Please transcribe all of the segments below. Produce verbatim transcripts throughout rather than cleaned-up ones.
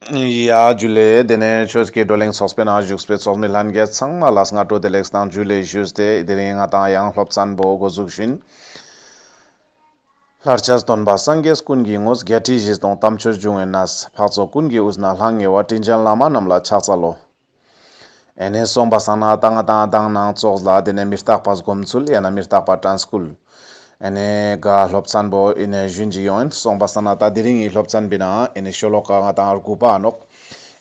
ཡ་ཇུ་ལེ། དེ་ནས་ཆོས་ཀྱི་བགྲོ་གླེང་ཚོགས་པའི་ནང་བཞུགས་པའི་ཚོགས་མི་ལྷན་རྒྱས་ཚང་མ་ལ་སྔ་དྲོ་བདེ་ལེགས་དང་ཇུ་ལེ་ཞུས་ཏེ། དེ་རིང་ང་ཏང་ཡང་སློབ་ཚན་པོ་འགོ་འཛུགས་ཤིན། ལྷར་བཅས་སྟོན་པ་སངས་རྒྱས་ཀུན་གྱི་ངོ་བོ། བརྒྱད་ཁྲི་བཞི་སྟོང་དམ་ཆོས་འབྱུང་བའི་གནས། འཕགས་ཚོགས་ཀུན་གྱི་དབུས་ན་ལྷང་ངེ་བ། དྲིན་ཅན་བླ་མ་རྣམས་ལ་ཕྱག་འཚལ་ལོ། ཨེ་ནེ་སོང་པ་སང་ན་ད་ང་ཏང་དང་ནང་ཙོགས་ལ་དེ་ནས་མི་རྟག་པ་སྒོམ་ཚུལ་ཡང་ན་མི་རྟག་པ་དྲན་སྐུལ། ཨེ་ནེ་ག་སློབ་ཚན་པོ་ཨེ་ནེ་ཞུན་ཅིག་ཡོང་ཡིན། སོང་པ་སང་ན་ད་དེ་རིང་གི་སློབ་ཚན་པའི་ནང་ཨེ་ནེ་ཤོ་ལོ་ཀ་ང་ཏང་དགུ་པ་ནོག་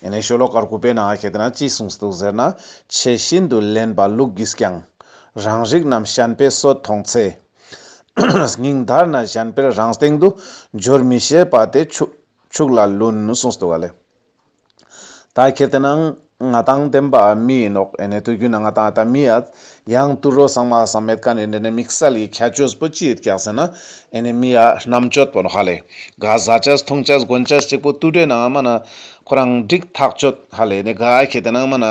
ཨེ་ནེ་ཤོ་ལོ་ཀ་དགུ་པའི་ནང་ཁེ་ཏེ་ན་ཅི་གསུངས་འདུག་ཟེར་ན། ཆེས་ཤིན་ཏུ་གླེན་པ་ལུག་གིས་ཀྱང་། རང་རིགས་རྣམས་བཤན་པས་གསོད་མཐོང་ཚེ། སྙིང་འདར་ན་གཞན་དཔེར་རང་སྟེང་དུ། སྦྱོར་མི་ཤེས་པ་དེ་ཕྱུགས་ཕྱུགས་ལ་ལུས། གསུངས་འདུག་ག་ལེ། ད་ཁེ་ཏེ་ན་ང་ཏང་བདེན་པ་མི་ཡིན་ནོག་ཨེ་ནེ་དུས་རྒྱུན་ན་ང་ཏང་ད་མི་ཡ་ཡང་དུད་འགྲོ་ཚང་མ་སང་མེད་ཀ་ནེ་དེ་ནས་དམིགས་བསལ་གྱི་ཁྱད་ཆོས་པོ་ཅི་ཡོད་ཀྱག་ཟེར་ན། ཨེ་ནེ་མི་ཡ་རྣམ་དཔྱོད་པོ་ནོག་ཧ་ལེ། ག་ཟ་ཅེས་འཐུང་ཅེས་གོན་ཅེས་གཅིག་པོ་དུད་འགྲོའི་ནང་མ་ན་ཁོ་རང་འགྲིག་ཐག་ཆོད་ཧ་ལེ། ཨེ་ནེ་ག་ཁེ་ཏེ་ན་མ་ན་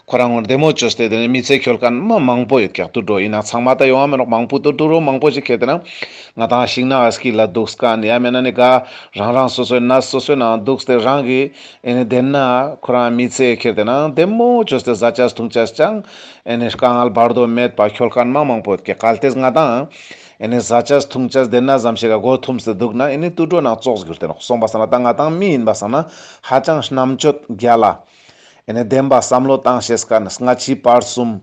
ཁོ་རང་ངོ་བདེ་མོ་བཅོས་ཏེ་དེ་ནས་མི་ཚེ་འཁྱོལ་མཁན་མ་མང་པོ་ཡོད་ཀྱག་དུད་འགྲོ་ཡིན་ན་ཚང་མ་ད་ཡོང་བ་མེད་ནོག་མང་པོ་དུད་འགྲོ་མང་པོ་ཞིག་ཁེ་ཏེ་ན་ང་ཏང་ཤིང་ནགས་དཀྱིལ་ལ་འདུག་མཁན་ཡང་མེད་ན་ནི་ག་རང་རང་སོ་སོའི་གནས་སོ་སོའི་ནང་འདུག་སྟེ་རང་གི་ཨེ་ནེ་དེ་ན་ཁོ་རང་མི་ཚེ་ཁེ་ཏེ་ན་བདེ་མོ་བཅོས་ཏེ་ཟ་ཅེས་འཐུང་ཅེས་ཅང་ཨེ་ནེ་དཀའ་ངལ་བར་དོ་མེད་པ་འཁྱོལ་མཁན་མ་མང་པོ་ཡོད་ཀྱག་གལ་ཏེ་ང་ཏང་ཨེ་ནེ་ཟ་ཅེས་འཐུང་ཅེས་དེ་ན་ཙམ་ཞིག་ག་མགོ་འཐོམས་ཏེ་འདུག་ན་ཨེ་ནེ་དུད་འགྲོ་ནང་ཙོགས་གྱུར་ཏེ་ནོག་སོང་པ་སང་ན་ད་ང་ཏང་མི་ཡིན་པ་སང་ན་ཧ་ཅང་རྣམ་དཔྱོད་རྒྱལ་ལ། ཨེ་ནེ་བདེན་པ་བསམ་བློ་བཏང་ཤེས་མཁན། སྔ་ཕྱི་བར་གསུམ།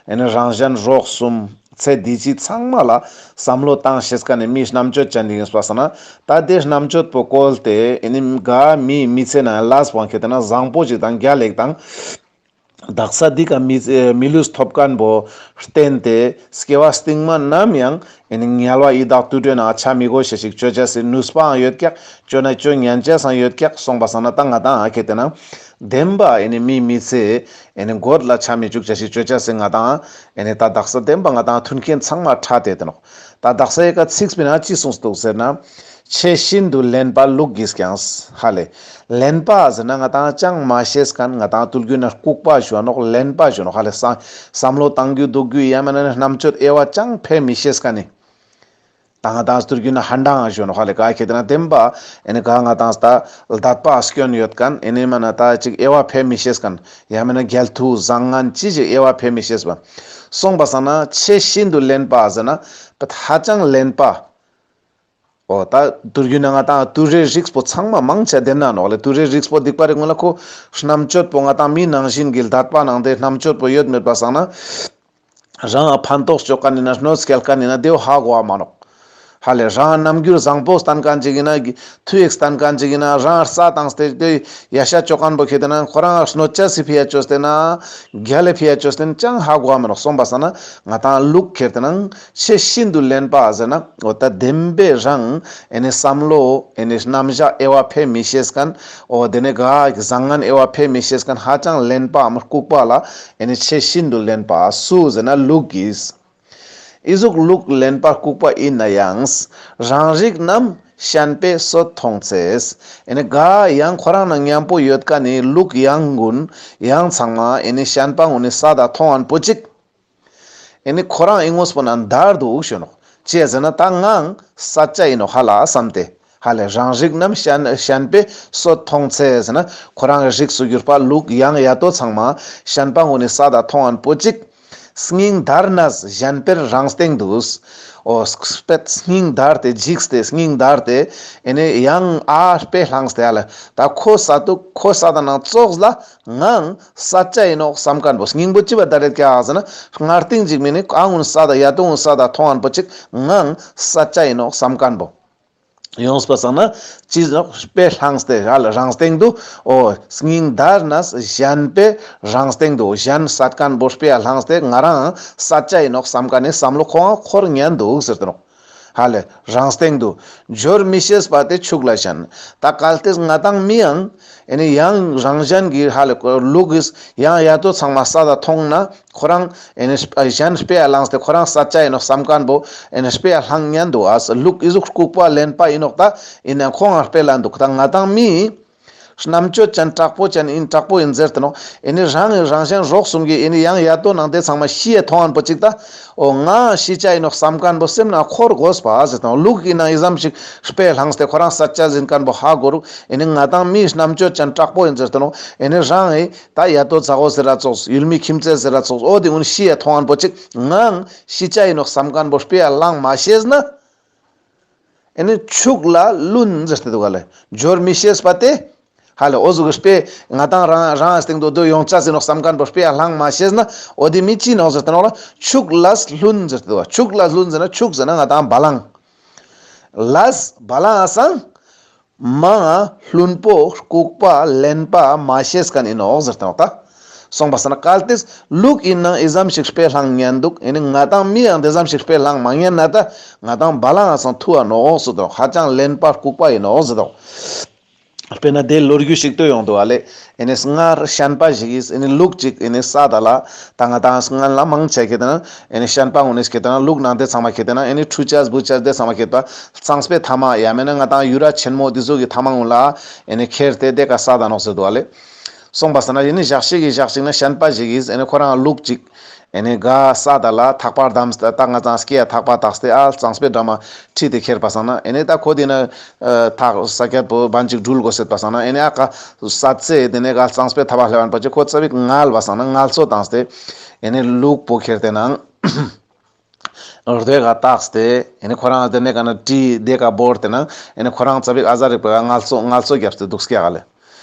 ཨེ་ནེ་རང་གཞན་རོགས་གསུམ། ཚེ་འདི་ཕྱི་ཚང་མ་ལ་བསམ་བློ་བཏང་ཤེས་མཁན་ནི་མི་རྣམ་དཔྱོད་ཅན་ཅིག་ཡིན་པ་སང་ན། ད་དེ་རྣམ་དཔྱོད་པོ་བཀོལ་ཏེ་ཨེ་ནེ་ག་མི་མི་ཚེ་ནང་ལས་པོ་ཁེ་ཏེ་ན་བཟང་པོ་ཅིག་དང་རྒྱལ་ལེགས་དང་། དག་ས་འདི་ག་མི་མི་ལུས་ཐོབ་མཁན་པོ་བརྟེན་ཏེ་སྐྱེ་བ་སྟིང་མ་ནམ་ཡང་ཨེ་ནེ་དམྱལ་བ་ཡི་དྭགས་དུད་འགྲོའི་ནང་ཆ་མི་དགོས་ཤེས་ཤིག་བཅོ་ཅེས་སི་ནུས་པའང་ཡོད་ཀྱག་བཅོ་ན་བཅོ་ཉན་ཅེས་སང་ཡོད་ཀྱག་སོང་པ་སང་ན་ད་ང་ཏང་ཁེ་ཏེ་ན་བདེན་པ་ཨེ་ནེ་མི་མི་ཚེ་ཨེ་ནེ་གོད་ལ་ཆ་མི་བཅུག་ཅེས་ཤིག་བཅོ་ཅེས་སི་ང་ཏང་ཨེ་ནེ་ད་དག་ས་བདེན་པ་ང་ཏང་མཐུན་རྐྱེན་ཚང་མ་ཕྲ་དེ་དེ་ནོག་ད་དག་ས་ཡི་ཀ་ཚིགས་པའི་ནང་ཅི་གསུངས་འདུག་ཟེར་ན། ཆེས་ཤིན་ཏུ་གླེན་པ་ལུག་གིས་ཀྱང་། ཧ་ལེ། གླེན་པ་ཟེར་ན་ང་ཏང་ཅང་མ་ཤེས་མཁན། ང་ཏང་དུས་རྒྱུན་ན་ལྐུགས་པ་ཞུ་ནོག་གླེན་པ་ཞུ་ནོག་ཧ་ལེ། བསམ་བསམ་བློ་བཏང་རྒྱུ་འདུག་རྒྱུ་ཡང་མེད་ན་ནི་རྣམ་དཔྱོད་དབྱེ་བ་ཅང་ཕེ་མི་ཤེས་མཁན་ནི། ད་ང་ཏང་དུས་རྒྱུན་ན་ཧན་ཏང་ཞུ་ནོག་ཧ་ལེ། ག་ཁེ་ཏེ་ན་བདེན་པ་ཨེ་ནེ་ག་ང་ཏང་ད་དད་པ་སྐྱོན་ཡོད་མཁན། ཨེ་ནེ་མ་ན་ད་ཅིག་དབྱེ་བ་ཕེ་མི་ཤེས་མཁན། ཡང་མེད་ན་རྒྱལ་ཐུ་བཟང་ངན་ཅི་ཞིག་དབྱེ་བ་ཕེ་མི་ཤེས་པ། སོང་པ་སང་ན་ཆེས་ཤིན་ཏུ་གླེན་པ་ཟེར་ན་ཧ་ཅང་གླེན་པ། འོ་ད་དུས་རྒྱུན་ན་ང་ཏང་དུད་འགྲོའི་རིགས་པོ་ཚང་མ་མང་ཆེ་དེ་ན་ནོག་ལེ། དུད་འགྲོའི་རིགས་པོ་སྡིག་པ་རིགས་ངོ་ལ་ཁོ་རྣམ་དཔྱོད་པོ་ང་ཏང་མི་ནང་བཞིན་གྱི་དད་པ་ནང་དེ་རྣམ་དཔྱོད་པོ་ཡོད་མེད་པ་སང་ན། རང་ཕན་ཐོགས་ཅོ་མཁན་ཡིན་ན་གནོད་སྐྱེལ་མཁན་ཡིན་ན་དེ་བོ་ཧ་གོ་བ་མ་ནོག་ཧ་ལེ། རང་རྣམ་འགྱུར་བཟང་པོ་སྟན་མཁན་ཅིག་ཡིན་ན་ཐུ་ཡིག་སྟན་མཁན་ཅིག་ཡིན་ན་རང་རྩ་བཏང་སྟེ་དེ་ཡ་ཤ་ཅོ་མཁན་པོ་ཁེ་ཏེ་ན་ཁོ་རང་གནོད་ཅེས་སི་ཕི་ཡ་ཅོས་ཏེ་ན་རྒྱལ་ལེ་ཕི་ཡ་ཅོས་ཏེ་ན་ཅང་ཧ་གོ་བ་མ་ནོག་སོང་པ་སང་ན་ང་ཏང་ལུག་ཁེ་ཏེ་ན། ཆེས་ཤིན་ཏུ་གླེན་པ་ཟེར་ན་འོ་ད་བདེན་པའི་རང་ཨེ་ནེ་བསམ་བློ་ཨེ་ནེ་རྣམ་གཞག་དབྱེ་བ་ཕེ་མི་ཤེས་མཁན། འོ་དེ་ནས་ག་བཟང་ངན་དབྱེ་བ་ཕེ་མི་ཤེས་མཁན་ཧ་ཅང་གླེན་པའམ་ལྐུགས་པ་ལ་ཨེ་ནེ་ཆེས་ཤིན་ཏུ་གླེན་པ་སུ་ཟེར་ན་ལུག་གིས། ཨི་ཟུག་ལུག་གླེན་པ་ལྐུགས་པ་ཡིན་ན་ཡང་རང་རིགས་རྣམས་བཤན་པས་གསོད་མཐོང་ཚེ། ཨེ་ནེ་ག་ཡང་ཁོ་རང་ནང་མཉམ་པོ་ཡོད་མཁན་ནི་ལུག་ཡང་ཀུན་ཡང་ཚང་མ་ཨེ་ནེ་བཤན་པ་ཀུན་ནི་ས་ད་མཐོང་ཨན་པོ་ཅིག་ཨེ་ནེ་ཁོ་རང་ཨི་ངོས་པོ་ན་འདར་འདུག་ཞུ་ནོག་ཅི་ཟེར་ན་ད་ངའང་ས་ཆ་ཡིན་ནོག་ཧ་ལ་བསམ་སྟེ། ཧ་ལེ་རང་རིགས་རྣམས་བཤན་པས་གསོད་མཐོང་ཚེ་ཟེར་ན་ཁོ་རང་གི་རིགས་སུ་གྱུར་པ་ལུག་ཡང་ཡ་ཏོ་ཚང་མ་བཤན་པ་ཀུན་ནི་ས་ད་མཐོང་ཨན་པོ་ཅིག་སྙིང་འདར་ནས་གཞན་དཔེར་རང་སྟེང་དུ། འོ་སྙིང་འདར་ཏེ་འཇིགས་ཏེ་སྙིང་འདར་ཏེ་ཨེ་ནེ་ཡང་ཨ་དཔེ་བླངས་ཏེ་ཧ་ལེ་ད་ཁོ་ས་དུ་ཁོ་ས་ད་ནང་ཙོགས་ལ། ངའང་ས་ཆ་ཡིན་ནོག་བསམ་མཁན་པོ་སྙིང་པོ་ཅི་བ་ད་རེད་ཀྱག་ཟེར་ན་སྔར་སྟིང་ཅིག་མིན་ནི་ཨ་ཀུན་ས་ད་ཡ་ཏོ་ཀུན་ས་ད་མཐོང་ཨན་པོ་ཅིག་ངའང་ས་ཆ་ཡིན་ནོག་བསམ་མཁན་པོ། ཡོངས་པ་སང་ན་ཅི་ནོག་དཔེ་བླངས་ཏེ་ཧ་ལ་རང་སྟེང་དུ་འོ་སྙིང་འདར་ནས་གཞན་དཔེ་རང་སྟེང་དུ་གཞན་སད་མཁན་པོ་དཔེ་བླངས་ཏེ་ང་རང་ས་ཆ་ཡིན་ནོག་བསམ་མཁན་ནི་བསམ་བློ་ཁོང་འཁོར་ཉན་འདུག་ཟེར་ཏེ་ནོག་ཧ་ལེ་རང་སྟེང་དུ། སྦྱོར་མི་ཤེས་པ་དེ་ཕྱུགས་ལ་ཞན། ད་གལ་ཏེ་ང་ཏང་མི་ཡང་ཨེ་ནེ་ཡང་རང་གཞན་གྱི་ཧ་ལེ་ལུག་གིས་ཡང་ཡ་ཏོ་ཚང་མ་ས་ད་མཐོང་ན་ཁོ་རང་ཨེ་ནེ་གཞན་དཔེ་ཡ་བླངས་ཏེ་ཁོ་རང་ས་ཆ་ཡིན་ནོག་བསམ་མཁན་པོ་ཨེ་ནེ་དཔེ་ཡ་བླངས་ཉན་འདུག་ཨ་ལུག་ཨི་ཟུག་ལྐུགས་པ་གླེན་པ་ཡིན་ནོག་ད་ཡིན་ན་ཁོང་ང་དཔེ་ལ་འདུག་ད་ང་ཏང་མི་ རྣམ་དཔྱོད་ཅན་དྲག་པོ་ཅན་ཨིན་དྲག་པོ་ཨིན་ཟེར་ཏེ་ནོག། ཨེ་ནི་རང་ཨིན་རང་གཞན་རོགས་གསུམ་གྱི་ཨེ་ནི་ཡང་ཡ་ཏོ་ནང་དེ་ཚང་མ་ཤི་ཡ་ཐོང་ཨན་པོ་ཅིག་ད། འོ་ང་ཤི་ཆ་ཨིན་ནོག་སམ་ཁན་པོ་སེམས་ན་འཁོར་དགོས་པ་ཟེར་ཏེ་ནོག། ལུག་ཨིན་ནང་ཨི་ཙམ་ཞིག་དཔེ་བླངས་ཏེ་ཁོ་རང་ས་ཆ་ཟིན་ཁན་པོ་ཧ་གོ་རུག། ཨེ་ནི་ང་དང་མི་རྣམ་དཔྱོད་ཅན་དྲག་པོ་ཨིན་ཟེར་ཏེ་ནོག། ཨེ་ནི་རང་ཨེ་ད་ཡ་ཏོ་ཛ་འོ་ཟེར་ར་ཙོགས་ཡུལ་མི་ཁྱིམ་མཚེས་ཟེར་ར་ཙོགས་འོ་དེ་ཀུན་ཤི་ཡ་ཐོང་ཨན་པོ་ཅིག་ངའང་ཤི་ཆ་ཨིན་ནོག་སམ་ཁན་པོ་དཔེ་ཡ་བླང་མ་ཤེས་ན། ཨེ་ནི་ཕྱུགས་ལ་བླུན་ཟེར་ཏེ་འདུག་ག་ལེ། འབྱོར་མི་ཤེས་པ་དེ། ཧ་ལེ་འོ་ཟུག་གི་དཔེ་ང་དང་རང་རང་སྟེང་དུ་སྡོད་ཡོང་ཆ་ཟིན་ནོག་སམ་ཁན་པོ་དཔེ་ཡ་བླང་མ་ཤེས་ན་འོ་དེ་མི་ཅི་ནོག་ཟེར་ཏེ་ནོག་ལ། ཕྱུགས་ལ་བླུན་ཟེར་ཏེ་འདུག་ག། ཕྱུགས་ལ་བླུན་ཟེར་ན་ཕྱུགས་ཟེར་ན་ང་དང་བ་ལང་། ལས་བ་ལང་ཨ་སང་མ་བླུན་པོ་ལྐུགས་པ་གླེན་པ་མ་ཤེས་ཁན་ཨིན་ནོག་ཟེར་ཏེ་ནོག་ད། སོང་པ་སང་ན་གལ་ཏེ་ལུག་ཨིན་ནང་ཨི་ཙམ་ཞིག་དཔེ་བླང་ཉན་འདུག། ཨེ་ནི་ང་དང་མི་ཡང་དེ་ཙམ་ཞིག་དཔེ་བླང་མ་ཉན་ན་ད་ང་དང་བ་ལང་ཨ་སང་ཐུ་བ་ནོག་ཟེར་ཏེ་ནོག། ཧ་ཅང་གླེན་པ་ལྐུགས་པ་ཨིན་ནོག་ཟེར་ཏེ་ནོག། དཔེར་ན་དེ་ལོ་རྒྱུས་ཤིག་ལྟོས་ཡོང་འདུག་ག་ལེ། ཨེ་ནི་སྔར་ཤན་པ་ཞིག་གིས་ཨེ་ནི་ལུག་ཅིག་ཨེ་ནི་ས་ད་ལ་ད་ང་དང་སྔན་ལ་མང་ཆེ་ཁེ་ཏེ་ན་ཨེ་ནི་ཤན་པ་ངོ་ནས་ཁེ་ཏེ་ན་ལུག་ནང་དེ་ཚང་མ་ཁེ་ཏེ་ན་ཨེ་ནི་ཁྲུ་ཆས་བུ་ཆས་དེ་ཚང་མ་ཁེ་ཏེ་གཙང་པའི་ཐ་མ་ཡ་མེད་ན་ང་དང་ཡུ་ར་ཆེན་མོ་དེ་ཚོ་གི་ཐ་མ་ངོ་ལ་ཨེ་ནི་ཁྱེར་ཏེ་དེ་ཀ་ས་ད་ནོག་ཟེར་འདུག་ག་ལེ། སོང་པ་སང་ན་ཨེ་ནི་ཞག་ཅིག་གི་ཞག་ཅིག་ན་ཤན་པ་ཞིག་གིས་ཨེ་ནི་ཁོ་རང་ལུག་ཅིག་ཨེ་ནི་ག་ས་ད་ལ་ཐག་པ་བསྡམས་ཏེ་ད་ང་ཚང་སྐེ་ཡ་ཐག་པ་བཏགས་ཏེ་ཨ་གཙང་པའི་འགྲམ་མ་ཁྲིད་དེ་ཁྱེར་པ་སང་ན་ཨེ་ནི་ད་ཁོ་དེ་ན་ཐག་ས་ཀྱད་པོ་བན་ཅིག་འགྲུལ་དགོས་ཟེར་པ་སང་ན་ཨེ་ནི་ཨ་ཀ་ས་ཚེ་དེ་ནས་ག་གཙང་པའི་ཐ་བ་ལྷེ་བན་པ་ཅིག་ཁོ་ཙ་པིག་ངལ་བ་སང་ན་ངལ་གསོ་བཏང་སྟེ་ཨེ་ནི་ལུག་པོ་ཁྱེར་ཏེ་ནང་རྡོའི་ཀ་བཏགས་ཏེ་ཨེ་ནི་ཁོ་རང་དེ་ནས་ག་ན་གྲི་དེ་ཀ་བོར་ཏེ་ན་ཨེ་ནི་ཁོ་རང་ཙ་པིག་ཨ་ཟ་རིག་པ་ངལ་གསོ་ངལ་གསོ་བརྒྱབ་སྟེ་འདུག་སྐྱག་ག་ལེ།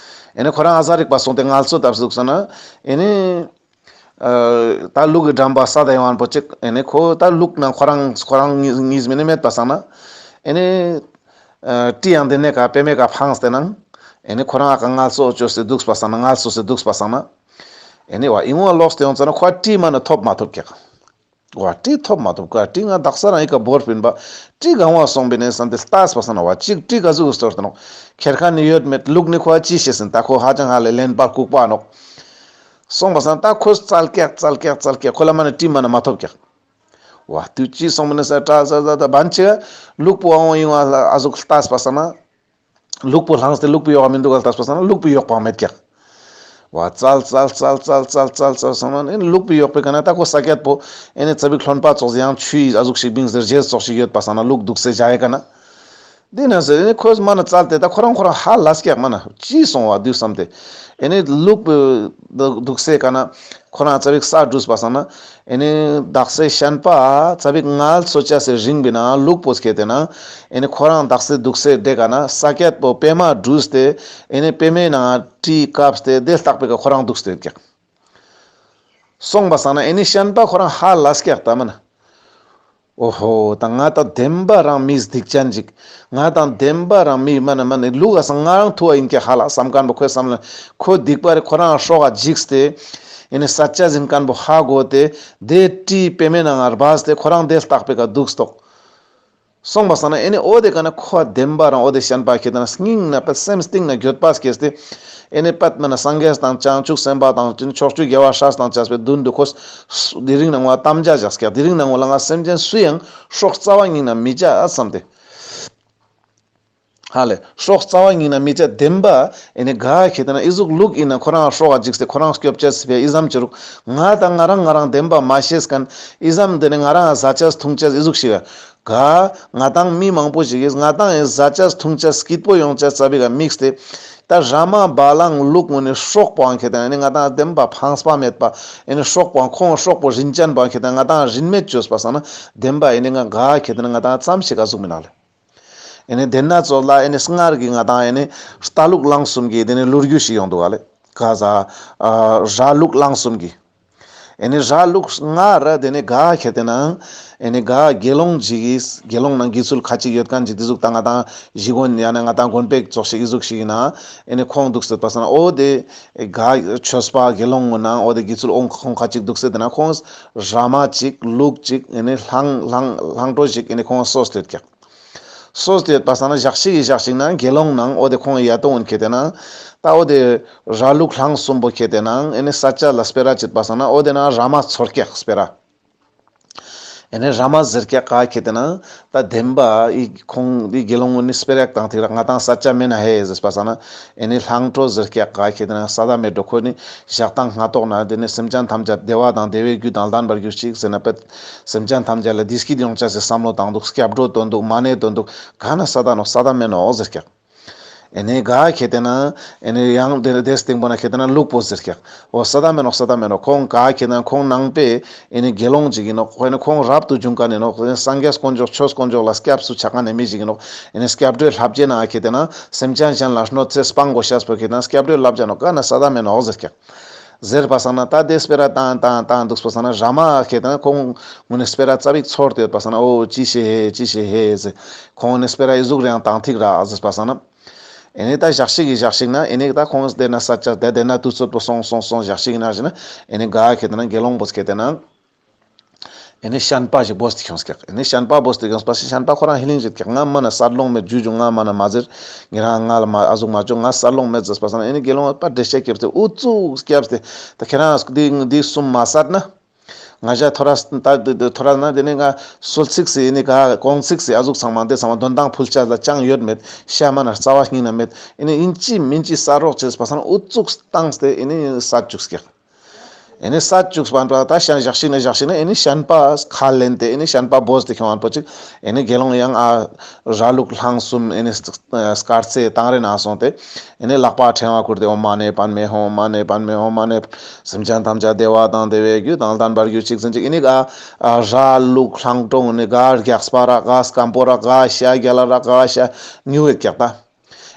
ཨེ་ནི་ཁོ་རང་ཨ་ཟ་རིག་པ་སོང་སྟེ་ངལ་གསོ་བཏབ་སྟེ་འདུག་སང་ན་ཨེ་ནི། ཨ་ད་ལུག་གི་འགྲམ་པ་ས་ད་ཡོང་བ་པོ་ཅིག་ཨེ་ནི་ཁོ་ད་ལུག་ནང་ཁོ་རང་ཁོ་རང་གཉིས་གཉིས་མི་ནི་མེད་པ་སང་ན་ཨེ་ནི་ཨ་གྲི་ཡང་དེ་ནས་ཀ་པེ་མེ་ཀ་འཕངས་ཏེ་ནང་ཨེ་ནི་ཁོ་རང་ཨ་ཀ་ངལ་གསོ་བཅོས་ཏེ་འདུག་པ་སང་ན་ངལ་གསོ་སེ་འདུག་པ་སང་ན་ཨེ་ནི་བ་ཨིན་བ་ལོག་སྟེ་ཡོང་ཙ་ན་ཁོ་གྲི་མ་ནི་ཐོབ་མ་ཐོབ་ཀྱག། བ་གྲི་ཐོབ་མ་ཐོབ་ཀ་གྲི་ང་དག་ས་རང་ཨི་ཀ་བོར་པིན་པ་གྲི་གང་བ་སོང་པིན་ནས་བསམ་སྟེ་ལྟས་པ་སང་ན་བ་ཅིག་གྲི་ག་ཟུག་གི་སྟོར་ཏེ་ནོག་ཁྱེར་ཁན་ནི་ཡོད་མེད་ལུག་ནི་ཁོ་ཅི་ཤེས་ཟིན་ད་ཁོ་ཧ་ཅང་ཧ་ལས་གླེན་པ་ལྐུགས་པ་ནོག། སོང་པ་སང་ད་ཁོས་ཙལ་ཀྱག་ཙལ་ཀྱག་ཙལ་ཀྱག་ཁོ་ལ་མ་ནི་གྲི་མ་ནི་མ་ཐོབ་ཀྱག། བ་དུས་ཅི་སོང་པ་ནི་ས་ཏྲ་ས་ས་ད་བན་ཆེ་ལུག་པོ་ཨང་ཨིན་བ་ལ་ཨ་ཟུག་ལྟས་པ་སང་ན་ལུག་པོ་ལངས་ཏེ་ལུག་པོ་ཡོག་མི་འདུག་ག་ལྟས་པ་སང་ན་ལུག་པོ་ཡོག་པ་མེད་ཀྱག། བ་ཙལ་ཙལ་ཙལ་ཙལ་ཙལ་ཙལ་སོང་ན་ཨེ་ནི་ལུག་པོ་ཡོག་པའི་ཀ་ན་ད་ཁོ་ས་ཀྱད་པོ་ཨེ་ནི་ཙ་པིག་ལྷོན་པ་ཙོགས་ཡང་ཆུའི་ཨ་ཟུག་ཞིག་བིང་ཟེར་རྗེས་ཙོགས་ཞིག་ཡོད་པ་སང་ན་ལུག་འདུག་སེ་བཞག་ཡི་ཀ་ན། དེ་ན་ཟེར་ཨེ་ནི་ཁོས་མ་ནི་ཙལ་ཏེ་ད་ཁོ་རང་ཁོ་རང་ཧ་ལས་ཀྱག་མ་ནི་ཅི་སོང་བ་དུས་བསམ་སྟེ་ཨེ་ནི་ལུག་པོ་འདུག་སེ་ཀ་ན་ཁོ་རང་ཙ་པིག་ས་འགྲུས་པ་སང་ན་ཨེ་ནི་དག་སེ་ཤན་པ་ཙ་པིག་ངལ་གསོ་ཅེས་སི་རིང་པིན་ན་ལུག་པོ་སྐྱེ་ཏེ་ན་ཨེ་ནི་ཁོ་རང་དག་སེ་འདུག་སེ་དེ་ཀ་ན་ས་ཀྱད་པོ་པེ་མ་འགྲུས་ཏེ་ཨེ་ནི་པེ་མའི་ནང་གྲི་བཀབ་སྟེ་དེ་ལྟག་པའི་ཀ་ཁོ་རང་འདུག་སྟེ་ཡོད་ཀྱག། སོང་པ་སང་ན་ཨེ་ནི་ཤན་པ་ཁོ་རང་ཧ་ལས་ཀྱག་ད་མ་ན། ཨོ་ཧོ་ད་ང་ད་བདེན་པ་རང་མི་སྡིག་ཅན་ཅིག། ང་ད་བདེན་པ་རང་མི་མ་ན་མ་ནི་ལུག་ག་སང་ང་རང་ཐུ་བ་ཨིན་ཀྱག་ཧ་ལ་བསམ་ཁན་པོ་ཁོའི་བསམ་ལ་ཁོ་སྡིག་པ་རེ་ཁོ་རང་སྲོག་ག་འཇིགས་ཏེ་ཨེ་ནི་ས་ཆ་ཟིན་ཁན་པོ་ཧ་གོ་སྟེ་དེ་གྲི་པེ་མའི་ནང་ང་སྦས་ཏེ་ཁོ་རང་དེ་ལྟག་པའི་ཀ་འདུག་སྟོག། སོང་པ་སང་ན་ཨེ་ནི་འོ་དེ་ཀ་ན་ཁོ་བདེན་པ་རང་འོ་དེ་ཤན་པ་ཁེ་ཏེ་ན་སྙིང་ན་པ་སེམས་གཏིང་ན་འགྱོད་པ་སྐྱེས་ཏེ་ཨེ་ནི་པད་མ་ན་སངས་རྒྱས་དང་བྱང་ཆུབ་སེམས་དཔའ་དང་ཕྱོགས་བཅུའི་རྒྱལ་བ་སྲས་དང་བཅས་པའི་མདུན་དུ་ཁོས་དེ་རིང་ནང་བ་དམ་བཅའ་བཞག་ཀྱག། དེ་རིང་ནང་བ་ལ་ང་སེམས་ཅན་སུ་ཡང་སྲོག་རྩ་བ་ཉིད་ན་མི་བྱ་ཨ་བསམ་སྟེ། ཧ་ལས་སྲོག་རྩ་བ་ཉིད་ན་མི་བྱ་བདེན་པ་ཨེ་ནི་ག་ཁེ་ཏེ་ན་ཨི་ཟུག་ལུག་ཨིན་ན་ཁོ་རང་སྲོག་ག་འཇིགས་ཏེ་ཁོ་རང་སྐྱོབ་ཅེས་སི་ཕི་ཨི་ཙམ་ཅི་རུག། ང་ད་ང་རང་ང་རང་བདེན་པ་མ་ཤེས་ཁན་ཨི་ཙམ་དེ་ནི་ང་རང་ཟ་ཅེས་འཐུང་ཅེས་ཨི་ཟུག་ཞིག་ག། ང་དང་མི་མང་པོ་ཞིག་གིས་ང་དང་ཨེ་ཟ་ཅེས་འཐུང་ཅེས་སྐྱིད་པོ་ཡོང་ཅེས་ཙ་པིག་ག་དམིགས་ཏེ་ད་ར་མ་བ་ལང་ལུག་ངོ་ནི་སྲོག་པོའང་ཁེ་ཏེ་ན་ཨེ་ནི་ང་དང་བདེན་པ་ཕངས་པ་མེད་པ་ཨེ་ནི་སྲོག་པོའང་ཁོང་སྲོག་པོ་རིན་ཅན་པོའང་ཁེ་ཏེ་ན་ང་དང་རིན་མེད་བཅོས་པ་སང་ན་བདེན་པ་ཨེ་ནི་ང་ག་ཁེ་ཏེ་ན་ང་དང་ཙམ་ཞིག་ག་ཟུག་མི་ནང་ལེ། ཨེ་ནི་དེ་ན་ཙོགས་ལ་ཨེ་ནི་སྔར་གྱི་ང་དང་ཨེ་ནི་རྟ་ལུག་གླང་གསུམ་གྱི་དེ་ནི་ལོ་རྒྱུས་ཤིག་ཡོང་འདུག་ག་ལེ། ག་ཟ་ཨ་ར་ལུག་གླང་གསུམ་གྱི། ཨེ་ནི་ར་ལུག་སྔར་དེ་ནི་ག་ཁེ་ཏེ་ན་ཨེ་ནི་ག་དགེ་སློང་ཅིག་གིས་དགེ་སློང་ནང་དགེ་ཚུལ་ཁ་ཅིག་ཡོད་ཁན་ཅིག་དེ་ཟུག་ད་ང་དང་ཞི་གོན་ཡང་ན་ང་དང་དགོན་པའི་ཙོགས་ཤིག་ཨི་ཟུག་ཞིག་ཨིན་ན་ཨེ་ནི་ཁོང་འདུག་སྟེ་པ་སང་ན་འོ་དེ་ག་ཆོས་པ་དགེ་སློང་ངོ་ན་འོ་དེ་དགེ་ཚུལ་ཨོང་ཁོང་ཁ་ཅིག་འདུག་སྟེ་དེ་ན་ཁོང་ར་མ་ཅིག་ལུག་ཅིག་ཨེ་ནི་གླང་གླང་གླང་གྲོ་ཞིག་ཨེ་ནི་ཁོང་གསོས་ཏེ་ཡོད་ཀྱག། སོས་ཏེ་ཡོད་པ་སང་ན་ཞག་ཅིག་གི་ཞག་ཅིག་ན་དགེ་སློང་ནང་འོ་དེ་ཁོང་ཡ་ཏོ་འོན་ཁེ་ཏེ་ན་ད་འོ་དེ་ར་ལུག་གླང་གསུམ་པོ་ཁེ་ཏེ་ན་ཨེ་ནི་ས་ཆ་ལ་སྤེ་ར་ཅིག་པ་སང་ན་འོ་དེ་ན་ར་མ་ཚོར་ཀྱག་སྤེ་ར། ཨེ་ནེ་ར་མ་ཟེར་ཀྱག་ག་ཁེ་ཏེ་ན་ད་དེན་བ་ཨི་ཁོང་འི་དགེ་སློང་ངོ་ནི་སྤེ་ར་ཡག་བཏང་ཐིག་རག་ང་དང་ས་ཆ་མེད་ན་ཧེ་ཟེར་པ་སང་ན། ཨེ་ནེ་ལྷང་དྲོ་ཟེར་ཀྱག་ག་ཁེ་ཏེ་ན་ས་ད་མེད་འགྲོ། ཁོ་ནི་ཞག་དང་སྔ་ཏོག་ན་དེ་ནེ་སེམས་ཅན་ཐམས་ཅད་བདེ་བ་དང་བདེ་བའི་རྒྱུ་དང་ལྡན་པར་གྱུར་ཅིག་ཟེར་ན་པད་སེམས་ཅན་ཐམས་ཅད་ལ་བདེ་སྐྱིད་ཡོང་ཅེས་སི་བསམ་བློ་བཏང་འདུག་སྐྱབས་འགྲོ་བཏོན་འདུག་མ་ཎི་བཏོན་འདུག་ག་ན་ས་ད་ནོག་ས་ད་མེད་ནོག་ཟེར་ཀྱག་ཨེ་ནེ་ག་ཁེ་ཏེ་ན་ཨེ་ནེ་ཡང་དེ་དེ་སྟེང་པོ་ན་ཁེ་ཏེ་ན་ལུག་པོ་ཟེར་ཀྱག་འོ་ས་ད་མེད་ནོག་ས་ད་མེད་ནོག་ཁོང་ག་ཁེ་ཏེ་ན་ཁོང་ནང་པའི་ཨེ་ནེ་དགེ་སློང་ཅིག་ཡིན་ནོག་ཁོ་ནི་ཁོང་རབ་ཏུ་བྱུང་མཁན་ཡིན་ནོག་སངས་རྒྱས་དཀོན་མཆོག་ཆོས་དཀོན་མཆོག་ལ་སྐྱབས་སུ་ཆ་མཁན་ནི་མི་ཞིག་ཡིན་ནོག་ཨེ་ནེ་སྐྱབས་འགྲོའི་བསླབ་བྱའི་ནང་ཁེ་ཏེ་ན་སེམས་ཅན་གཞན་ལ་གནོད་འཚེ་སྤང་དགོས་ཤེས་པོ་ཁེ་ཏེ་ན་སྐྱབས་འགྲོའི་བསླབ་བྱ་ནོག་ག་ན་ས་ད་མེད་ནོག་ཟེར་ཀྱག་ཟེར་པ་སང་ན་ད་དེ་སྤེ་ར་བཏང་བཏང་བཏང་འདུག་པ་སང་ན་ར་མ་ཁེ་ཏེ་ན་ཁོང་ངོ་ནི་སྤེ་ར་ཙ་པིག་ཚོར་ཏེ་ཡོད་པ་སང་ན། འོ་ཅི་ཤེས་ཧེ་ཅི་ཤེས་ཧེ་ཟེར། ཁོང་ནི་སྤེ་ར་ཨི་ཟུག་རེ་ཡང་བཏང་ཐིག་རག་ཟེར་པ་སང་ན། ཨེ་ནེ་ད་ཞག་ཞིག་གི་ཞག་ཞིག་ན་ཨེ་ནེ་ད་ཁོང་དེ་ན་ས་ཆ་དེ་དེ་ན་དུས་ཚོད་པོ་སོང་སོང་སོང་ཞག་ཞིག་ན་ཞིག་ན་ཨེ་ནེ་ག་ཁེ་ཏེ་ན་དགེ་སློང་པོ་ཁེ་ཏེ་ན་ཨེ་ནེ་ཤན་པ་ཞིག་བོས་ཏེ་ཁྱོངས་ཀྱག་ཨེ་ནེ་ཤན་པ་བོས་ཏེ་ཁྱོངས་པ་སང་ཤན་པ་ཁོ་རང་ཧི་ལིང་ཞིག་ཀྱག་ང་མ་ན་སད་ལོང་མེད། ཇུ་ཇུ་ང་མ་ན་མ་ཟེར། ཉེ་རང་ང་ལ་མ་ཨ་ཟུག་མ་ཅོ། ང་སད་ལོང་མེད་ཟེར་པ་སང་ན་ཨེ་ནེ་དགེ་སློང་པ་འགྲེལ་བཤད་སྐྱབས་ཏེ་ཨུ་ཚུགས་སྐྱབས་ཏེ་ད་ཁྱེད་རང་འདི་འདི་གསུམ་མ་སད་ན། ང་ཞ་ཐོ་རས་ད་ཐོ་རས་ན་དེ་ནེ་ང་སོལ་ཚིགས་སི་ཨེ་ནེ་ག་གོང་ཚིགས་སི་ཨ་ཟུག་ཚང་མ་དེ་ཚང་མ་དོན་དང་ཕུལ་ཆ་ལ་ཅང་ཡོད་མེད། ཤ་མ་ན་རྩ་བ་ཉིད་ན་མེད། ཨེ་ནེ་ཨིན་ཅི་མིན་ཅི་ས་རོགས་ཅེས་པ་སང་ན་ཨུ་ཚུགས་བཏང་སྟེ་ཨེ་ནེ་སད་བཅུག་ཀྱག་ཨེ་ནེ་སད་བཅུག་པ་ད་ཞག་ཞག་ཞིག་ན་ཞག་ཞིག་ན་ཨེ་ནེ་ཤན་པ་ཁས་ལེན་ཏེ་ཨེ་ནེ་ཤན་པ་བོས་ཏེ་ཁྱོང་ཨན་པོ་ཅིག་ཨེ་ནེ་དགེ་སློང་ཡང་ཨ་ར་ལུག་ལྷང་གསུམ་ཨེ་ནེ་སྐར་ཚེ་དང་རེ་ན་སོང་སྟེ། ཨེ་ནེ་ལག་པ་ཕྲེང་བ་ཁུར་ཏེ་ཨོཾ་མ་ཎི་པདྨེ་ཧཱུྃ། མ་ཎི་པདྨེ་ཧཱུྃ། མ་ཎི། སེམས་ཅན་ཐམས་ཅད་བདེ་བ་དང་བདེ་བའི་རྒྱུ་དང་ལྡན་པར་གྱུར་ཅིག་ཟེར་ཅིག་ཨེ་ནེ་ག་ཨ་ར་ལུག་ལྷང་དྲོང་ཨེ་ནེ་ག་རྒྱགས་པ་ར་ག་སྐམ་པོ་ར་ག་ཤ་རྒྱལ་ལ་ར་ག་ཤ་ཉུག་ཡོད་ཀྱག་ད།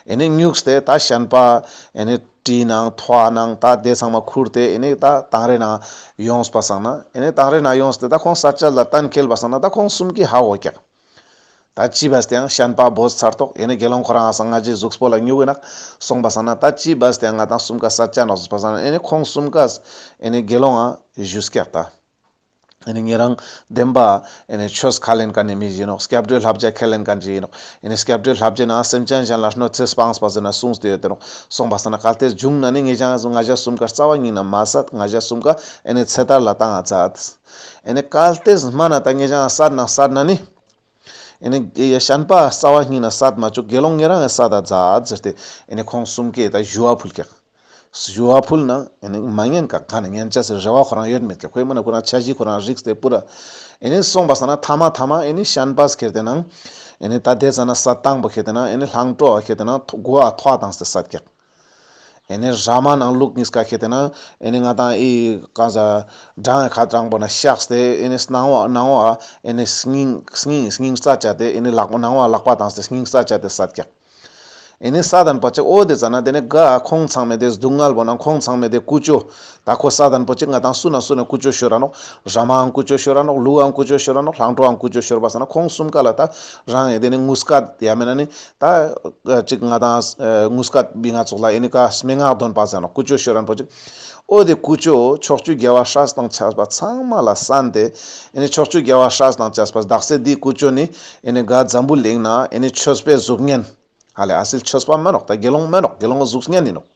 ཨེ་ནེ་ཉུགས་ཏེ་ད་ཤན་པ་ཨེ་ནེ་གྲི་ནང་ཐོ་བ་ནང་ད་དེ་ཚང་མ་ཁུར་ཏེ་ཨེ་ནེ་ད་དང་རེ་ན་ཡོངས་པ་སང་ན། ཨེ་ནེ་དང་རེ་ན་ཡོངས་ཏེ་ད་ཁོང་ས་ཆ་ལ་གཏན་འཁེལ་བ་སང་ན་ད་ཁོང་གསུམ་གྱི་ཧ་གོ་ཀྱག་ད་ཅི་བས་ཏེ་ཡང་ཤན་པ་བོས་ཚར་ཏོག་ཨེ་ནེ་དགེ་སློང་ཁོ་རང་ས་ང་ཅི་གཟུགས་པོ་ལ་ཉུག་གི་ནག་སོང་པ་སང་ན་ད་ཅི་བས་ཏེ་ཡང་ང་དང་གསུམ་ཀ་ས་ཆ་ནོག་ཟེར་པ་སང་ན། ཨེ་ནེ་ཁོང་གསུམ་ཀ་ཨེ་ནེ་དགེ་སློང་ཨ་ཞུས་ཀྱག་ད། ཨེ་ནེ་ཉེ་རང་དེན་བ་ཨེ་ནེ་ཆོས་ཁས་ལེན་མཁན་ནི་མི་ཞིག་ཡིན་ནོག་སྐྱབས་འགྲོའི་བསླབ་བྱ་ཁས་ལེན་མཁན་ཞིག་ཡིན་ནོག་ཨེ་ནེ་སྐྱབས་འགྲོའི་བསླབ་བྱའི་ནང་སེམས་ཅན་གཞན་ལ་གནོད་འཚེ་སྤངས་པ་ཟེར་ན་གསུངས་ཏེ་ཡོད་དེ་ནོག་སོང་པ་སང་ན་གལ་ཏེ་བྱུང་ན་ནི་ང་ཞ་ང་ཞ་གསུམ་ཀ་རྩ་བ་ཉིད་ན་མ་སད། ང་ཞ་གསུམ་ཀ་ཨེ་ནེ་ཚེ་ཐར་ལ་བཏང་ང་མཛད། ཨེ་ནེ་གལ་ཏེ་མ་ན་ད་ང་ཞ་སད་ན་སད་ན་ནི། ཨེ་ནེ་ཤན་པ་རྩ་བ་ཉིད་ན་སད་མ་བཅུག་དགེ་སློང་ཉེ་རང་ང་སད་ད་མཛད་ཟེར་ཏེ་ཨེ་ནེ་ཁོང་གསུམ་ཀས་ད་ཞུ་བ་ཕུལ་ཀྱག་ཞུ་བ་ཕུལ་ན་ཨེ་ནེ་མ་ཉན་ཀ་ག་ན་ཉན་ཅེས་སི་རེ་བ་ཁོ་རང་ཡོད་མེད་ཀྱག་ཁོའི་མ་ན་ཁོ་རང་འཆར་གཞི་ཁོ་རང་རིགས་ཏེ་པུ་ར། ཨེ་ནེ་སོང་པ་སང་ན་ཐ་མ་ཐ་མ་ཨེ་ནེ་ཤན་པ་ཁེ་ཏེ་ན་ཨེ་ནེ་ད་དེ་ཟ་ན་ས་བཏང་པོ་ཁེ་ཏེ་ན་ཨེ་ནེ་ལྷང་དྲོ་ཁེ་ཏེ་ན་མགོ་ཨ་ཐོ་བ་བཏང་སྟེ་སད་ཀྱག་ཨེ་ནེ་ར་མ་ནང་ལུག་གཉིས་ཀ་ཁེ་ཏེ་ན་ཨེ་ནེ་ང་དང་ཨི་གང་ཟ་བྲང་ཁ་དྲང་པོ་ན་བཤགས་ཏེ་ཨེ་ནེ་ནང་བ་ནང་བ་ཨེ་ནེ་སྙིང་སྙིང་སྙིང་རྩ་བཅད་དེ་ཨེ་ནེ་ལག་པ་ནང་བ་ལག་པ་བཏང་སྟེ་སྙིང་རྩ་བཅད་དེ་སད་ཀྱག་ཨེ་ནེ་ས་དང་པོ་ཅིག་འོ་དེ་ཙ་ན་དེ་ནེ་ག་ཁོང་ཚང་མའི་དེ་སྡུག་བསྔལ་བོ་ན་ཁོང་ཚང་མའི་དེ་ཀུ་ཅོ། ད་ཁོ་ས་དང་པོ་ཅིག་ང་དང་སུ་ན་སུ་ན་ཀུ་ཅོ་ཤོར་ར་ནོག་ར་མའང་ཀུ་ཅོ་ཤོར་ར་ནོག་ལུག་ཨང་ཀུ་ཅོ་ཤོར་ར་ནོག་ལྷང་དྲོ་ཨང་ཀུ་ཅོ་ཤོར་བ་སང་ན་ཁོང་གསུམ་ཀ་ལ་ད་རང་ཨེ་དེ་ནེ་ངུ་སྐད་ཡ་མེད་ན་ནི་ད་ཅིག་ང་དང་ངུ་སྐད་བི་ང་ཚོགས་ལ་ཨེ་ནེ་ག་སྨྲེ་སྔགས་འདོན་པ་ཟེར་ནོག་ཀུ་ཅོ་ཤོར་ར་ནོག་པོ་ཅིག་འོ་དེ་ཀུ་ཅོ་ཕྱོགས་བཅུའི་རྒྱལ་བ་སྲས་དང་བཅས་པ་ཚང་མ་ལ་གསན་ཏེ་ཨེ་ནེ་ཕྱོགས་བཅུའི་རྒྱལ་བ་སྲས་དང་བཅས་པ་དག་ས་དེ་ཀུ་ཅོ་ནི་ཨེ་ནེ་ག་འཛམ་བུ་གླིང་ན་ཨེ་ནེ་ཆོས་པའི་གཟུགས་བརྙན། ཧ་ལེ་ཨ་སིལ་ཆོས་པ་མན་ནོག་ད་དགེ་སློང་མན་ནོག་དགེ་སློང་གཟུགས་བརྙན་ཡིན་ནོག་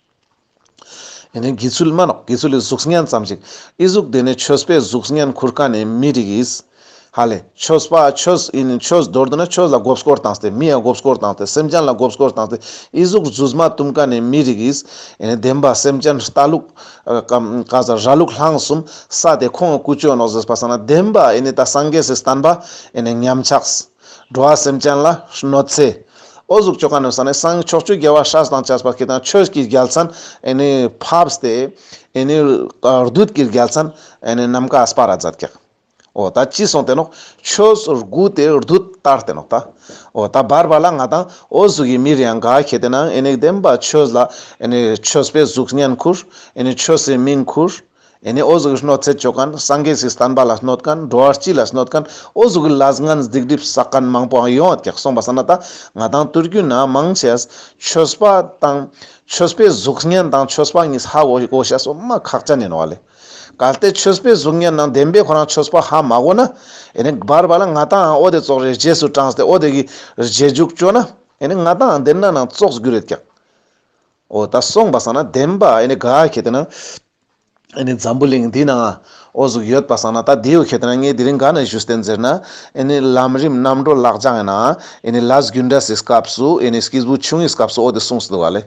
ཨེ་ནེ་དགེ་ཚུལ་མན་ནོག་དགེ་ཚུལ་ལི་གཟུགས་བརྙན་ཙམ་ཞིག་ཨི་ཟུག་དེ་ནེ་ཆོས་པའི་གཟུགས་བརྙན་ཁུར་མཁན་ནི་མི་རིགས་ཨིས། ཧ་ལེ་ཆོས་པ་ཆོས་ཨིན་ཆོས་མདོར་བསྡུ་ན་ཆོས་ལ་མགོ་སྐོར་བཏང་སྟེ་མི་ཡ་མགོ་སྐོར་བཏང་སྟེ་སེམས་ཅན་ལ་མགོ་སྐོར་བཏང་སྟེ་ཨི་ཟུག་རྫུས་མ་བཏུམ་མཁན་ནི་མི་རིགས་ཨིས། ཨེ་ནེ་དེན་བ་སེམས་ཅན་རྟ་ལུག་ཨ་ཀ་ཀ་ཟ་ར་ལུག་ལྷང་གསུམ་ས་དེ་ཁོང་ཀུ་ཅོ་ནོག་ཟེར་པ་སང་ན་དེན་བ་ཨེ་ནེ་ད་སངས་རྒྱས་སི་བསྟན་པ་ཨེ་ནེ་ཉམས་ཆག་འགྲོ་བ་སེམས་ཅན་ལ་གནོད་འཚེ། འོ་ཟུག་ཅོ་མཁན་ནི་ས་ནེ་སངས་ཕྱོགས་བཅུའི་རྒྱལ་བ་སྲས་དང་བཅས་པ་ཁེ་ཏེ་ན་ཆོས་ཀྱི་རྒྱལ་མཚན་ཨེ་ནེ་ཕབས་ཏེ་ཨེ་ནེ་བདུད་ཀྱི་རྒྱལ་མཚན་ཨེ་ནེ་ནམ་མཁའ་སྤར་ར་མཛད་ཀྱག་འོ་ད་ཅི་སོང་སྟེ་ནོག་ཆོས་རྒུད་དེ་བདུད་དར་ཏེ་ནོག་ད། འོ་ད་བར་བར་ལ་ང་དང་འོ་ཟུག་གི་མི་རེ་ཡང་ག་ཁེ་ཏེ་ན་ཨེ་ནེ་དེན་བ་ཆོས་ལ་ཨེ་ནེ་ཆོས་པའི་གཟུགས་བརྙན་ཁུར། ཨེ་ནེ་ཆོས་སི་མིང་ཁུར། ཨེ་ནེ་འོ་ཟུག་གི་གནོད་འཚེ་ཅོ་མཁན་སངས་རྒྱས་སི་བསྟན་པ་ལ་གནོད་མཁན་འགྲོ་བ་སྤྱི་ལ་གནོད་མཁན་འོ་ཟུག་གི་ལས་ངན་སྡིག་སྒྲིབ་བསགས་མཁན་མང་པོ་ཡོང་ཡོད་ཀྱག་སོང་པ་སང་ན་ད་ང་དང་དུས་རྒྱུན་ན་མང་ཆེ་ཆོས་པ་དང་ཆོས་པའི་གཟུགས་བརྙན་དང་ཆོས་པ་གཉིས་ཧ་གོ་གོ་ཤེས་སོ་མ་ཁག་ཅན་ཡིན་ནོག་ལེ། གལ་ཏེ་ཆོས་པའི་གཟུགས་བརྙན་ནང་དེན་བའི་ཁོ་རང་ཆོས་པ་ཧ་མ་གོ་ན་ཨེ་ནེ་བར་བར་ལ་ང་དང་འོ་དེ་ཙོགས་རེ་རྗེས་སུ་འབྲངས་ཏེ་འོ་དེ་གི་རྗེས་འཇུག་ཅོ་ན་ཨེ་ནེ་ང་དང་དེན་ན་ནང་ཙོགས་གྱུར་ཡོད་ཀྱག་འོ་ད་སོང་པ་སང་ན་དེན་བ་ཨེ་ནེ་ག་ཁེ་ཏེ་ན་ ཨེ་ནི་འཛམ་བུ་གླིང་འདི་ནང་འོ་ཟུག་ཡོད་པ་སང་ན་ད་དེའུ་ཁེ་ཏེ་ན་ངས་དེ་རིང་ག་ན་ཞུས་ཏེན་ཟེར་ན། ཨེ་ནི་ལམ་རིམ་རྣམ་གྲོལ་ལག་བཅངས་ཡིན་ན་ཨེ་ནི་ལས་རྒྱུ་འབྲས་སི་སྐབས་སུ་ཨེ་ནི་སྐྱེས་བུ་ཆུང་ངུའི་སྐབས་སུ་འོ་དེ་གསུངས་སུ་འདུག་ག་ལེ།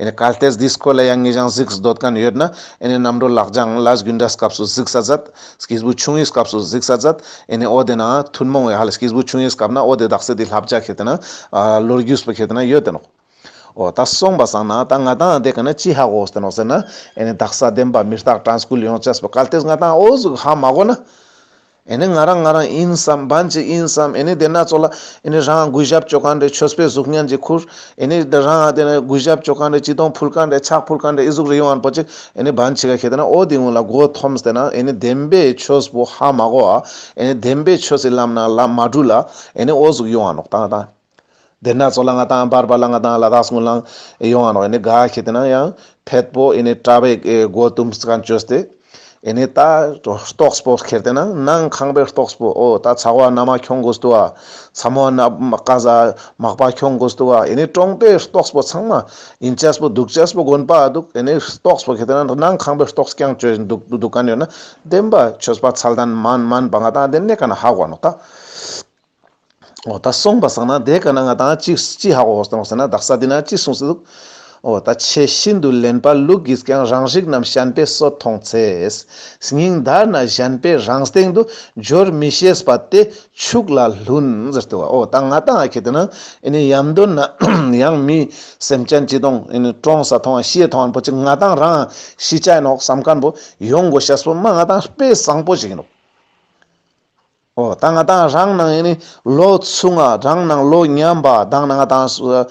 ཨེ་ནི་གལ་ཏེ་འདི་སྐོར་ལ་ཡང་ངེས་ཀྱང་གཟིགས་སུ་འདོད་མཁན་ཡོད་ན་ཨེ་ནི་རྣམ་གྲོལ་ལག་བཅངས་ལས་རྒྱུ་འབྲས་སྐབས་སུ་གཟིགས་ས་མཛད། སྐྱེས་བུ་ཆུང་ངུའི་སྐབས་སུ་གཟིགས་ས་མཛད། ཨེ་ནི་འོ་དེ་ན་ཐུན་མོང་བའི་ཧ་ལ་སྐྱེས་བུ་ཆུང་ངུའི་སྐབས་ན་འོ་དེ་དག་ས་དེ་བསླབ་བྱ་ཁེ་ཏེ་ན་ལོ་རྒྱུས་པོ་ཁེ་ཏེ་ན་ཡོད་དེ་ནོག་འོ་ད་སོང་པ་སང་ན་ད་ང་ཏང་དེ་ཀ་ན་ཅི་ཧ་གོ་སྟེ་ནོག་ཟེར་ན། ཨེ་ནི་དག་ས་བདེན་པ་མི་རྟག་དྲན་སྐུལ་ཡོང་ཅེས་པོ་གལ་ཏེ་ང་ཏང་འོ་ཟུག་ཧ་མ་གོ་ན། ཨེ་ནི་ང་རང་ང་རང་ཡིན་བསམ་བན་ཅིག་ཡིན་བསམ། ཨེ་ནི་དེ་ན་ཚོ་ལ་ཨེ་ནི་རང་གུས་ཞབས་ཅོ་མཁན་རེ་ཆོས་པའི་གཟུགས་བརྙན་ཅིག་ཁུར། ཨེ་ནི་དེ་རང་དེ་ན་གུས་ཞབས་ཅོ་མཁན་རེ་ཅི་དོང་ཕུལ་མཁན་རེ་ཕྱག་ཕུལ་མཁན་རེ་ཨི་ཟུག་རེ་ཡོང་ཨན་པོ་ཅིག་ཨེ་ནི་བན་ཅིག་ག་ཁེ་ཏེ་ན་འོ་དེ་ངུ་ལ་མགོ་འཐོམས་ཏེ་ན་ཨེ་ནི་བདེན་པའི་ཆོས་པོ་ཧ་མ་གོ་ཨ། ཨེ་ནི་བདེན་པའི་ཆོས་སི་ལམ་ན་ལ་མ་འགྲུལ་ལ་ཨེ་ནི་འོ་ཟུག་ཡོང་ཨ་ནོག་ད་ད། དེ་ན་ཚོ་ལ་ང་ཏང་བར་བར་ལ་ང་ཏང་ལ་དྭགས་སྔོན་ལ་ཡོང་ང་ནོག་ཨེ་ནི་ག་ཁེ་ཏེ་ན་ཡང་ཕེད་པོ་ཨེ་ནི་གྲྭ་པའི་མགོ་དུམ་སྐང་བཅོས་ཏེ། ཨེ་ནི་ད་རྟོགས་པོ་ཁེ་ཏེ་ན་ནང་ཁང་པའི་རྟོགས་པོ་འོ་ད་ཚ་བ་ན་མ་ཁྱོང་དགོས་དུ་བ། ཚ་མོ་ན་ཀ་ཟ་མག་པ་ཁྱོང་དགོས་དུ་བ། ཨེ་ནི་གྲོང་པའི་རྟོགས་པོ་ཚང་མ་ཡིན་ཅེས་པོ་འདུག་ཅེས་པོ་དགོན་པ་འདུག་ཨེ་ནི་རྟོགས་པོ་ཁེ་ཏེ་ན་ནང་ཁང་པའི་རྟོགས་སྐྱང་བཅོས་འདུག་འདུག་མཁན་ཡོད་ན་བདེན་པ་ཆོས་པ་ཚད་ལྡན་མན་མན་པ་ང་ཏང་དེ་ནས་ཀ་ན་ཧ་གོ་ནོག་ད། འོ་ད་སོང་པ་སང་ན་དེ་ཀ་ན་ང་ཏང་ཅི་ཅི་ཧ་གོ་སྟོང་ཟེར་ན་དག་ས་དེ་ན་ཅི་གསུངས་སུ་འདུག་འོ་ད་ཆེས་ཤིན་ཏུ་གླེན་པ་ལུག་གིས་ཀྱང་རང་རིགས་རྣམས་གཞན་པས་གསོད་མཐོང་ཚེ། སྙིང་འདར་ན་གཞན་པས་རང་སྟེང་དུ་སྦྱོར་མི་ཤེས་པ་དེ་ཕྱུགས་ལ་ལྷུན་ཟེར་ཏེ་བ། འོ་ད་ང་ཏང་ཁེ་ཏེ་ན་ཨེ་ནི་ཡམ་དོན་ན་ཡང་མི་སེམས་ཅན་ཅི་དོང་ཨེ་ནི་གྲོངས་ས་མཐོང་ཤི་མཐོང་པོ་ཅིག་ང་ཏང་རང་ཤི་ཆ་ནོག་བསམ་མཁན་པོ་ཡོང་དགོས་ཤེས་པོ་མ་ང་ཏང་དཔེ་བཟང་པོ་ཞིག་ཡིན་ནོག་འོ་ད་ང་ཏང་རང་ནང་ཨེ་ནི་ལོ་ཆུང་ང་རང་ནང་ལོ་ཉམས་པ་དང་ན་ང་ཏང་ཨ་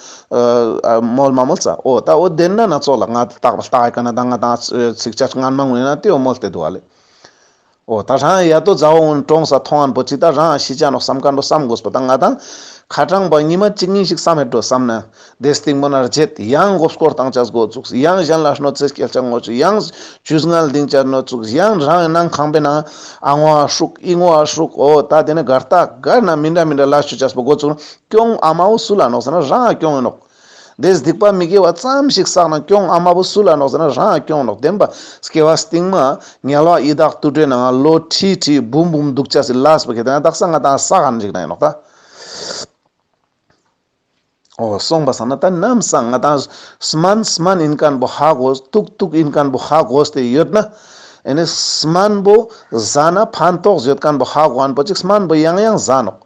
ཨ་མོལ་མ་མོལ་ས། འོ་ད་འོ་དེ་ན་ན་ཚོ་ལ་ང་ཏག་ལྟ་ཀ་ན་ད་ང་ཏང་ཚིག་ཆ་སྔན་མ་ངུ་ན་དེ་འོ་མོལ་ཏེ་འདུག་ཨ་ལེ། འོ་ད་རང་ཡ་དོ་ཛ་འོ་ངུན་གྲོངས་ས་མཐོང་ཨན་པོ་ཅིག་ད་རང་ཤི་ཆ་ནོག་བསམ་མཁན་པོ་བསམ་དགོས་པ་ད་ང་ཏང་ཁ་གྲངས་པ་ཉི་མ་གཅིག་གཉིས་ཤིག་བསམ་ཧེ་འགྲོ་བསམ་ན། དེ་སྟིང་མོ་ན་རྗེད་ཡང་མགོ་སྐོར་བཏང་ཆ་འགོ་བཙུགས། ཡང་གཞན་ལ་གནོད་འཚེ་སྐྱེལ་ཆ་འགོ་བཙུགས། ཡང་ཇུས་ངན་ལྡིང་ཆ་འགོ་བཙུགས། ཡང་རང་ནང་ཁང་པའི་ནང་ཨ་ངོ་ཨ་ཧྲུག་ཨི་ངོ་ཨ་ཧྲུག་འོ་ད་དེ་ནི་གར་ལྟ་གར་ན་མི་འདྲ་མི་འདྲ་ལ་ཆུ་ཆས་པོ་འགོ་བཙུགས་ན་གྱོང་ཨ་མ་བོ་སུ་ལ་ནོག་ཟེར་ན་རང་ང་གྱོང་ཡིན་ནོག་དེ་སྡིག་པ་མི་དགེ་བ་ཙམ་ཞིག་བསགས་ན་གྱོང་ཨ་མ་བོ་སུ་ལ་ནོག་ཟེར་ན་རང་ང་གྱོང་ནོག་བདེན་པ་སྐྱེ་བ་སྟིང་མ་དམྱལ་བ་ཡི་དྭགས་དུད་འགྲོའི་ནང་ལོ་ཁྲི་ཁྲི་འབུམ་འབུམ་འདུག་ཆ་སི་ལས་པོ་ཁེ་ཏེ་ན་དག་ས་ང་ཏང་བསགས་ཧན་ཞིག་ན་ཡིན་ནོག་ད། འོ་སོང་པ་སང་ན་ད་ནམ་སང་ང་ཏང་སྨན་སྨན་ཡིན་མཁན་པོ་ཧ་གོ་དུག་དུག་ཡིན་མཁན་པོ་ཧ་གོ་སྟེ་ཡོད་ན། ཨེ་ནི་སྨན་པོ་ཟ་ན་ཕན་ཐོགས་ཡོད་མཁན་པོ་ཧ་གོ་ཨན་པོ་ཅིག་སྨན་པོ་ཡང་ཡང་ཟ་ནོག་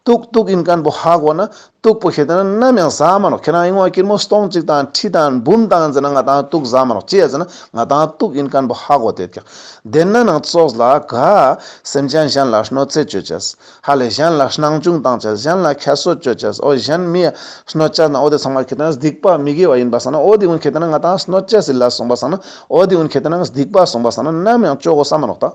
དུག་དུག་ཡིན་མཁན་པོ་ཧ་གོ་ན་དུག་པོ་ཁེ་ཏེ་ན་ནམ་ཡང་ཟ་མ་ནོག་ཁྱེད་རང་ཨིན་བ་ཀིར་མོ་སྟོང་གཅིག་དང་ཁྲི་དང་འབུམ་དང་ཟེར་ན་ང་ཏང་དུག་ཟ་མ་ནོག་ཅི་ཡ་ཟེར་ན་ང་ཏང་དུག་ཡིན་མཁན་པོ་ཧ་གོ་དེ་ཀྱང་དེ་ན་ནང་ཙོགས་ལ་ག་སེམས་ཅན་གཞན་ལ་གནོད་འཚེ་བཅོ་ཅེས། ཧ་ལས་གཞན་ལ་སྣང་ཆུང་བཏང་ཅེས། གཞན་ལ་ཁྱད་གསོད་བཅོ་ཅེས། འོ་གཞན་མི་གནོད་ཅེས་ན་འོ་དེ་ཚང་མ་ཁེ་ཏེ་ན་སྡིག་པ་མི་དགེ་བ་ཡིན་པ་སང་ན་འོ་དེ་ཀུན་ཁེ་ཏེ་ན་ང་ཏང་གནོད་ཅེས་སི་ལས་སོང་པ་སང་ན་འོ་དེ་ཀུན་ཁེ་ཏེ་ན་སྡིག་པ་སོང་པ་སང་ན་ནམ་ཡང་བཅོ་དགོས་ས་མ་ནོག་ད།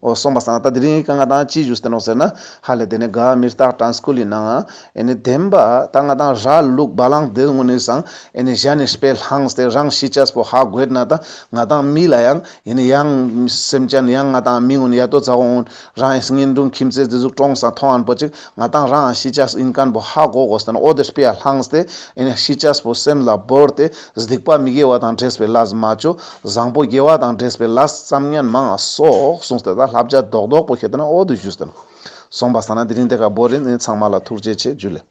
འོ་སོང་པ་སང་ན་ད་དེ་རིང་ཀ་ང་ཏང་ཅི་ཞུས་ཏེ་ནོག་ཟེར་ན་ཧ་ལས་དེ་ནི་ག་མི་རྟག་དྲན་སྐུལ་ཡིན་ནའང་ཨེ་ནི་བདེན་པ་ད་ང་ཏང་ར་ལུག་བ་ལང་དེ་ཀུན་ནི་སང་ཨེ་ནི་གཞན་ནི་དཔེ་བླངས་ཏེ་རང་ཤི་ཅེས་པོ་ཧ་གོ་ན་ད་ང་ཏང་མི་ལ་ཡང་ཡིན་ཡང་སེམས་ཅན་ཡང་ང་ཏང་མི་ངུན་ཡ་དོ་ཚ་བོ་ངུན་རང་གཉེན་དྲུང་ཁྱིམ་མཚེས་དེ་ཟུག་གྲོངས་ས་མཐོང་ཨན་པོ་ཅིག་ང་ཏང་རང་ཤི་ཅེས་ཡིན་མཁན་པོ་ཧ་གོ་དགོས་ཏེ་ན་འོ་དེ་དཔེ་ཡ་བླངས་ཏེ་ཨེ་ནི་ཤི་ཅེས་པོ་སེམས་ལ་བོར་ཏེ་སྡིག་པ་མི་དགེ་བ་དང་འདྲེས་པའི་ལས་མ་བཅོ། བཟང་པོ་དགེ་བ་དང་འདྲེས་པའི་ལས་ཙམ་ཉན་མང་ང་སོགས་གསུངས་ཏེ་ད་བསླབ་བྱ་རྡོག་རྡོག་པོ་ཁེ་ཏེ་ན་འོ་དེ་ཞུས་ཏེ་ན་སོང་པ་སང་ན་དེ་རིང་དེ་ཀ་བོ་རིན་ཚང་མ་ལ་ཐུགས་རྗེ་ཆེ་ཇུ་ལེ།